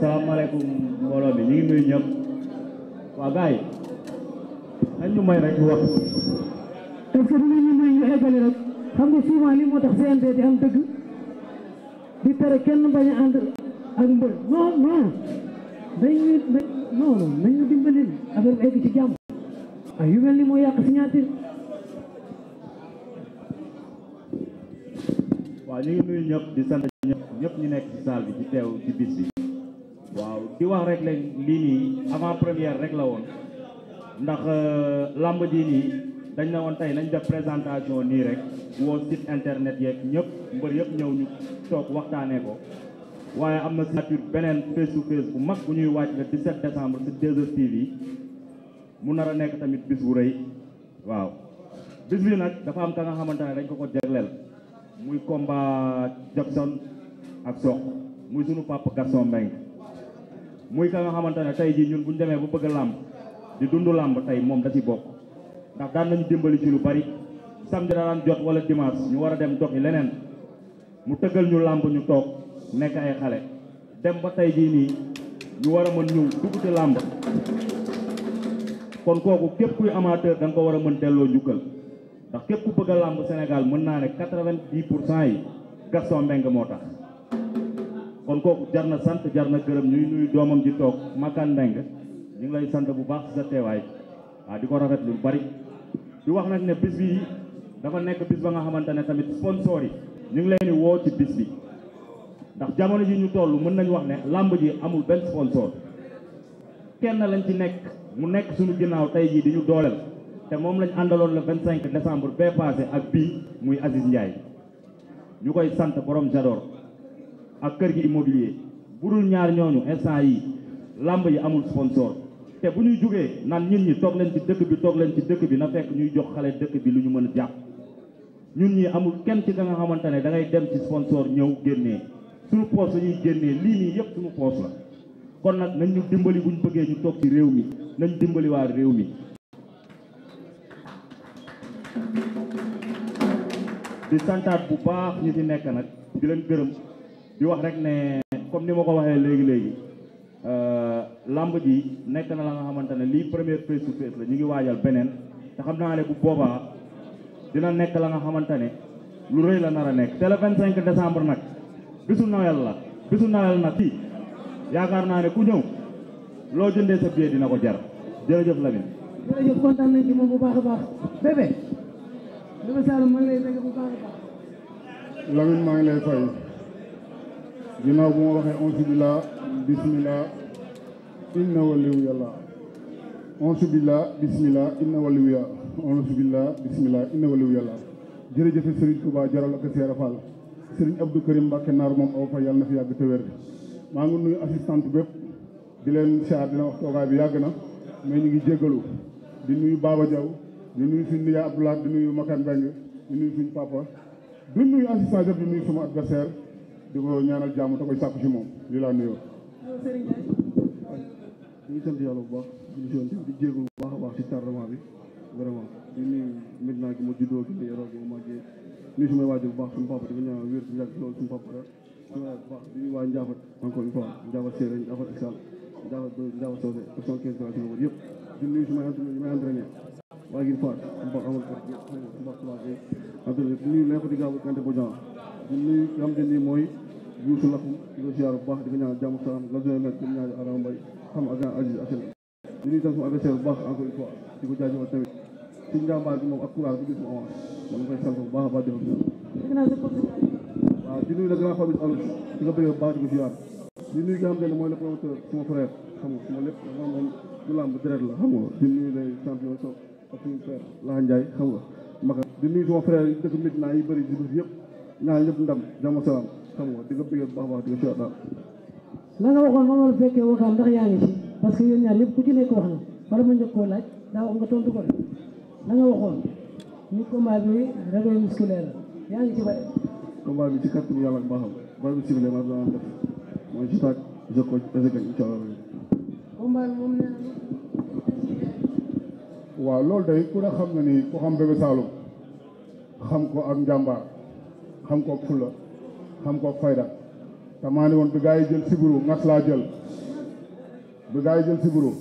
salaamaaleykum mbooloo mi ñu ngi nuyu ñëpp waa gars yi nañ ñu may rek wax. est-ce que dinañ ñu may ñu eggale rek xam nga souvent li moo tax CNG di am dëgg di tere kenn bañ a ànd ak mbër non non nañ ñu dimbali affaire bi egg ci jàmm ay yu mel ni moo yàq signature. waaw ñu ngi nuyu ñëpp di sant ñëpp ñu nekk ci salle bi ci teew ci bis bi waaw di wax rek leen lii nii avant première rek la woon ndax lamb ji nii dañ na woon tey nañ def présentation nii rek woo site internet yeeg ñëpp mbër yëpp ñëw ñu toog waxtaanee ko waaye am na signature beneen face to face bu mag bu ñuy wàcc le 17 décembre ci 2STV mu nar a nekk tamit bis bu rëy waaw bis bi nag dafa am ka nga xamante ne dañ ko jagleel muy combat Jackson ak Sokh muy sunu papa Gaston Mbengue muy ka nga xamante ne tey jii ñun bu ñu demee ba bëgg a làmb di dund làmb tey moom da ci bokk ndax daan nañu dimbali ci lu bari samedi daan jot wala dimanche ñu war a dem doxi leneen mu tëggal ñu làmb ñu toog nekk ay xale dem ba tey jii nii ñu war a mën ñëw dugg ci làmb kon kooku képp kuy amateur da nga ko war a mën delloo njukkal ndax képp ku bëgg a làmb Sénégal mën naa ne 90% yi Gaston Mbengue moo tax kon kooku jar na sant jar na gërëm ñuy nuyu doomam ji toog Makan Mbengue ñu ngi lay sant bu baax ci sa teewaay waaw di ko rafet lu bari di wax nag ne bis bi dafa nekk bis ba nga xamante ne tamit sponsor yi ñu ngi leen di woo ci bis bi ndax jamono ji ñu toll mën nañu wax ne làmb ji amul benn sponsor kenn lañ ci nekk mu nekk suñu ginnaaw tey jii di ñu dooleel te moom lañ àndaloon le 25 décembre bee passé ak bii muy Aziz Ndiaye ñu koy sant borom Jador ak kër gi immobilier bu dul ñaar ñooñu instant yi làmb yi amul sponsor te bu ñuy jógee naan ñun ñi toog leen ci dëkk bi toog leen ci dëkk bi na fekk ñuy jox xale dëkk bi lu ñu mën a jàpp ñun ñi amul kenn ci ka nga xamante ne da ngay dem ci sponsor ñëw génnee suñu poos la ñuy génnee lii nii yëpp suñu poos la kon nag nañ ñu dimbali bu ñu bëggee ñu toog ci réew mi nañ dimbali waa réew mi di santaat bu baax ñi fi nekk nag di leen gërëm di wax rek ne comme ni ma ko waxee léegi lamb ji nekk na la nga xamante ne lii première face to face la ñu ngi waajal beneen te xam naa ne bu boobaa dina nekk la nga xamante ne lu rëy la nar a nekk te le 25 décembre nag bisu Noël nag fii yaakaar naa ne ku ñëw loo jëndee sa billet dina ko jar jërëjëf Lamine. jërëjëf kontaan nañ ci moom bu baax a baax bébé Saloum maa ngi lay dégg bu baax a baax. Lamine maa ngi lay fay ginnaaw bu ma waxee onsi billah bismillah inna waliyu yàlla onsi billah bismillah inna waliyu yàlla onsi billah bismillah inna waliyu yàlla jërëjëf Serigne Touba jaral ak Seera Fall Serigne Abdou Karim Mbacke naar moom aw fa yàlla na fi yàgg te wér maa ngi nuyu assistante bépp di leen siyaar dina wax toogaay bi yàgg na mais ñu ngi jéggalu di nuyu Baba Diaw di nuyu suñu nijaay Abdoulaye di nuyu Makan Mbengue di nuyu suñu papa di nuyu assistant yëpp di nuyu sama adversaire di ko ñaanal jàmm te koy sàkku si moom lii laa nuyoo. ñu ngi sant yàlla bu baax di jégalu bu baax a baax si tardement bi vraiment di nuyu Medina gi ma juddoo gi ma yoroo gi ma màggee nuyu sumay waajur bu baax suñu papa di ko ñaanal wér di yàgg loolu suñu papa la suñu waay bu baax di nuyu waa Ndiafat encore une fois Ndiafat Séeréer Ndiafat Excel Ndiafat Socé 75 génération yëpp di nuyu sumay entraîné waa Gine Faat suñu papa amal ko suñu papa Tuubaa entraîné di nuyu nekk di gaaw Kanté Bodian di nuyu nga xam te ni mooy Youssou Lakum di ko ziar bu baax di ko ñaanal jàmm salaam la journée di ko ñaanal Adama Mbaye xam ak Aziz Asel di nuyu tam sama adversaire bu baax encore une fois di ko jaajëfal tamit ci njàmbaar bi moom ak courage bi gis mu avance man koy sant bu baax a baax di ko waaw di nuyu la grand famille Alou di ko bëgg bu baax di ko ziar di nuyu nga xam ne mooy le promoteur sama frère xam nga sama lépp dafa moom du lamb deret la xam nga di nuyu les champions Sow ak suñu frère Laha Ndiaye xam nga maka di nuyu sama frère yi dëkk Medina yi bëri di bés yëpp ñaan ñëpp ndam jàmm salaam xam nga di ko bëgg bu baax a baax di ko ziar daal la nga waxoon moom la fekkee waxaam ndax yaa ngi ci parce que yéen ñaar yëpp ku ci nekk wax na wala ma njëkk koo laaj daa wax nga tontu ko de la nga waxoon ni combat bi réveil musculaire la yaa ngi ci bare combat bi ci kàttanu yàlla ak baaxam bari bi ciblé ma daan def mooy je taag je ko gañ incha allah combat bi moom nee na waaw loolu day ku ne xam na ni ku xam Bébé Saloum xam ko ak njàmbaar xam ko ak fulla xam ko ak fayda te maa ne woon bi gaa yi jël sibiru ngas laa jël bi gaa yi jël sibiru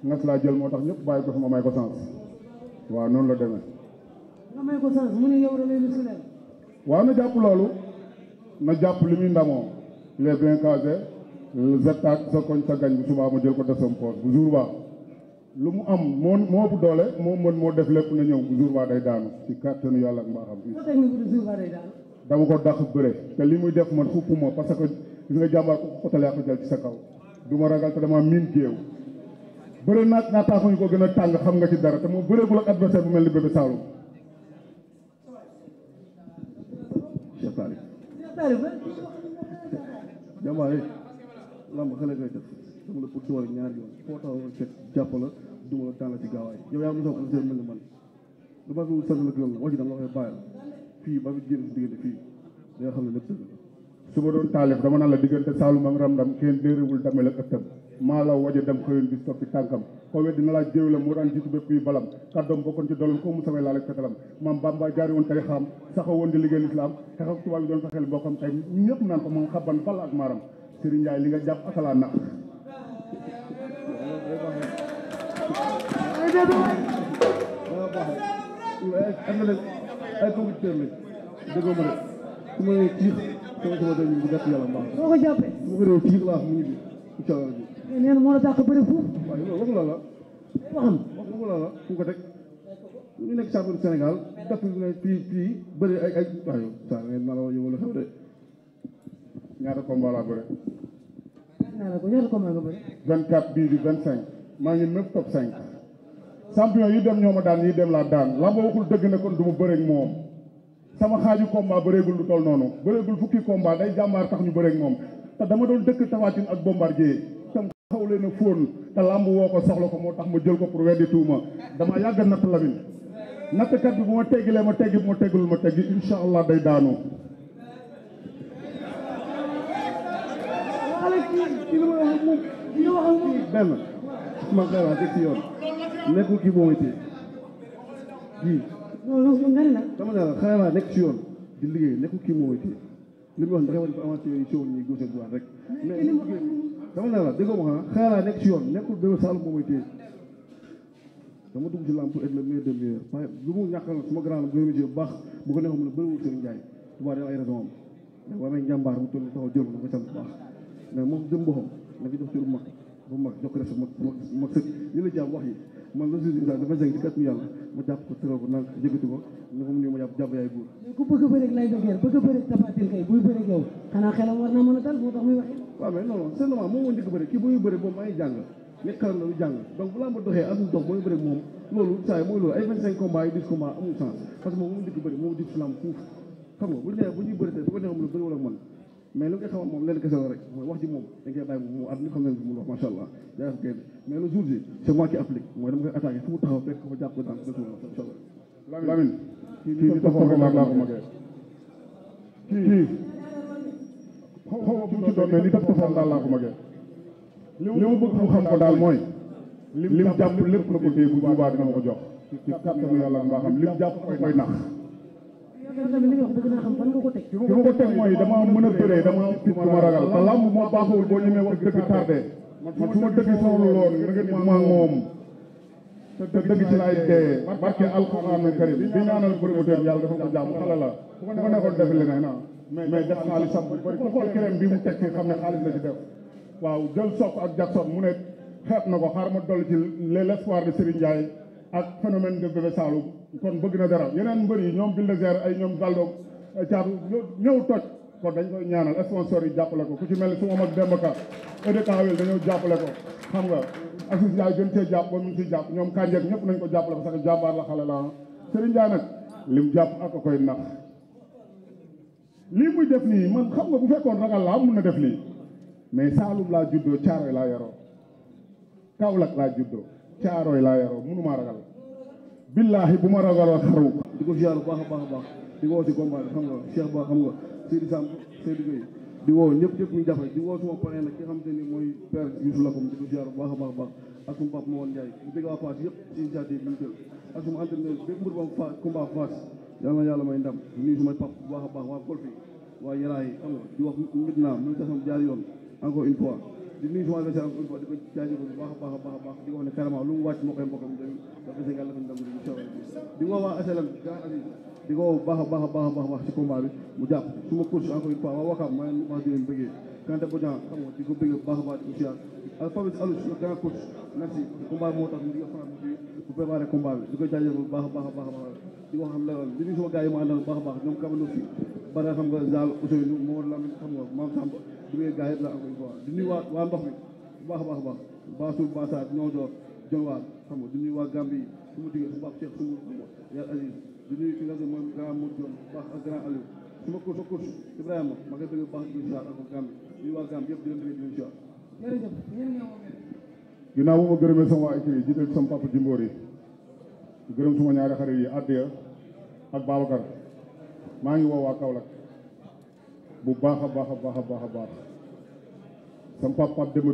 ngas laa jël moo tax ñëpp bàyyi ko sama may ko sens waaw noonu la demee. nga may ko sens mu ne yow da ngay musculé. waaw na jàpp loolu na jàpp li muy ndamoo il est bien casé zetaak sa koñ sa gañ bu subaa ma jël ko def sama poche bu jour ba lu mu am moo ëpp doole moo mën moo def lépp na ñëw bu jour ba day daanu ci kàttanu yàlla ak mbaaxam. soo teg ni bu jour ba day daanu. dama ko dàq bëre te li muy def man xuppuma parce que gis nga jàmbaar ko xotalee ko jël ci sa kaw du ma ragal te dama miin géew bëre naat naataako ñu ko gën a tàng xam nga ci dara te moo bëreegul ak adversaire bu mel ni Bébé Saloum. Cheikh Talib Cheikh Talib jàmbaar yi lamb xale koy def dama la pour doole ñaari yoon foo taxaw nga fekk jàpp la duma la daan la ci gaawaay yow yaa mosoo ko seen mel ni man lu ma fi sant la gërëm la wax ji dama la koy bàyyil fii ba fi génn si diggante fii da nga xam ne lépp dëgg la su ma doon taalif dama naan la diggante Saloum ak Ramdam kenn déeréwul damel ak ëttam maa la waje dem xëyoon bis toppi tànkam ko weddi na laa jéew la moo daan jiitu bépp yi balam kàddoom bokkoon ci dolam ko mu samay laal ak fetalam maam Bamba jaari woon tey xam saxoo woon di liggéey lislaam xeex ak tubaab yi doon fexeel bokkam tey ñëpp naan ko moom xaban bal ak maaram Serigne Ndiaye li nga jàpp akalaa nax ay compétiteur lañ déggoo ma de su ma nee ciix sama doom bu gàtt yàlla mbaax soo ko jàppee. su ma ko nee ciix laa mu ngi bi incha allah bi nee na moo la dàq bëri fuuf. waaye loolu waxu la la waxam. waxu la la fu ko teg ñu nekk champion Sénégal daf ne fii bëri ay waaye saa ngeen na la yow la xew de ñaata combat laa bëre naa la ko ñaata combat nga bëri. 24 bii di 25 maa ngi neuf top 5 champion yi dem ñoo ma daan yi dem laa daan lamba waxul dëgg ne kon du ma bëreeg moom sama xaaju combat bëreegul lu toll noonu bëreegul fukki combat day jàmbaar tax ñu bëreeg moom te dama doon dëkk Tafatine ak Bombardier tam xaw leen a fóon te lamb woo ko soxla ko moo tax ma jël ko pour weddi tuuma dama yàgg natt Lamine nattkat bi bu ma teggilee ma teggi bu ma teggul ma teggi incha allah day daanu. xale kii li ma wax ak moom li nga wax ak moom. benn man kay wax teg ci yoon nekkul kii boo wéetee kii non non nga ne nag. dama ne la xale laa nekk ci yoon di liggéey nekkul kii moo wéetee li mu wax ndax dafa amateur yi ci woon ñi gauche droite rek mais dama ne la déggoo ma xanaa xale laa nekk ci yoon nekkul Bébé Saloum moo wéetee dama dugg ci lamb pour être le meilleur des meilleurs waaye lu mu ñàkkal suma grand la bu bu baax bu ko neexoon mu ne bëriwul Serigne Ndiaye tubaab day ay raison am mais war nañ jàmbaar mu toll taxaw jël ko nga sant bu baax mais moom jëm boppam na ko jox ci lu mag ba mag jox ko rek mag sëg li la jàpp wax yi man la jour dafa jàng ci kàttu yàlla ma jàpp ko tëral ko naan jëkkati ko ñu ko mu ne ma jàpp yaay góor mais ku bëgg a bëreeg lay bëggeer bëgg a bëreeg Tafatine kay buy bëreeg yow xanaa xelam war naa mën a dal moo tax muy waxee. waaw mais non non c'est normal moom moo njëkk bëre kii bu muy bëre boobu maa ngi jàng nekk xaram la lu jàng donc bu laa ma doxee am dox mooy bëre moom loolu saa yi mooy loolu ay 25 combats yi 10 combats amul sens parce que moom moo njëkk bëre moo di islam fuuf xam nga bu ñu nee bu ñuy bëri tey bu ko neexee mu ne bëri wala man mais lu nga xamal moom leen kese la rek mooy wax ji moom dañ koy bàyyi moom at mi xam ne mu wax macha allah yaa ngi koy mais le jour ji c'est moi qui applique mooy dama koy attaqué fu mu taxaw fekk ko jàpp ko daan dëkk la macha allah. Lamine kii li taxaw ko laa ko magee kii xaw ma bu mu ci doon mais li tax ko xam daal laa ko magee li ma bëgg mu xam ko daal mooy lim jàpp lépp na ko téye bu boobaa dina ma ko jox ci kàttanu yàlla ak mbaaxam lim jàpp koy nax yow tamit li nga wax bëgg naa xam fan nga ko teg. fi ma ko teg mooy dama mën a bëree dama fit bu ma ragal te làmb moo baaxul boo ñemee wax dëgg tardé man su ma dëgg soxla loon nga ngeen ma moom te dëgg ci laay dee barke alxuraan karim bi ñaanal promoteur bi yàlla dafa ko jàmm xale la bu ko nekkoon def leneen mais def xaalisam bu bëri ku xool keneen bi mu teg fi xam ne xaalis la ci def waaw jël Sokh ak Jackson mu ne xeet na ko xaar ma dolli ci l'espoir de Serigne Ndiaye ak phénomène de Bébé Saloum kon bëgg na dara yeneen mbër yi ñoom Bulldozer ay ñoom Valdo caatu ñëw toj kon dañ koy ñaanal sponsor yi jàppale ko ku ci mel ni su ma mag Demba Ka EDK wel dañoo jàppale ko xam nga Assis Ndiaye gën cee jàpp ba mu ci jàpp ñoom Kanjeek ñëpp nañ ko jàppale parce que jàmbaar la xale la Serigne Ndiaye nag lim jàpp ak koy nax lii muy def nii man xam nga bu fekkoon ragal laa mun na def lii mais Saloum laa juddoo Caaroy laa yaroo Kaolack laa juddoo Caaroy laa yaroo mënumaa ragal billaahi bu ma ragaloo xaru di ko ziar bu baax a baax a baax di ko woo si combat bi xam nga Cheikh Ba xam nga Seydou Samb Seydou Gueye di woo ñëpp ñu jàppale di woo suma parrain nag ki nga xamante ni mooy père Youssou Lakom di ko ziar bu baax a baax a baax ak suma papa Mamadou Ndiaye di dégg waa Fass yëpp ci initiative bi ñu jël ak suma entraîneur bépp mbir ba Fass combat Fass yàlla na yàlla may ndam di nuyu sumay papa bu baax a baax waa golf yi waa Yaraax yi xam nga di wax Medina même sax jaar yoon encore une fois di nuyu sama adversaire encore une fois di ko jaajëfal bu baax a baax a baax a baax di ko wax ne carrément lu mu wàcc moo koy mbokkam dafa dese yàlla dafa ndam incha allah di woo waa HLM grand Aziz di ko woo baax a baax a baax a baax ci combat bi mu jàpp suma coach encore une fois waa Wakaam maa ngi wax di leen bëggee Kanté Bodian xam nga di ko bëggee bu baax a baax di ko siyaar ak Fabrice Alou le grand coach merci combat bi moo tax ñu di ko faral bu préparé combat bi di ko jaajëfal bu baax a baax a baax a baax di wax xam leeral di nuyu sama gars yi ma àndal bu baax a baax ñoom Kabalo si bara xam nga Zal Ousseynou Mor Lamine xam nga Mame Samba di nuyu gars yëpp la encore une fois di nuyu waa ndox mi bu baax a baax a baax Bassoul Bassaat ñoo door Jonwaar xam nga di nuyu waa Gambie su ma digee su baax Cheikh Soumou xam nga yaa Aziz di nuyu ki nga xam ne mooy grand Modou Dione bu baax ak grand Aliou su ma coach sa coach Ibrahima ma koy bëgg bu baax di siyaar ak Gambie di nuyu waa Gambie yëpp di leen bëgg di leen siyaar ginnaaw bu ma gërëmee sama waa équipe yi jiital sama papa Jimboor yi gërëm suma ñaari xarit yi Addiya ak Babacar maa ngi woo waa Kaolack bu baax a baax a baax a baax a baax sama papa Demba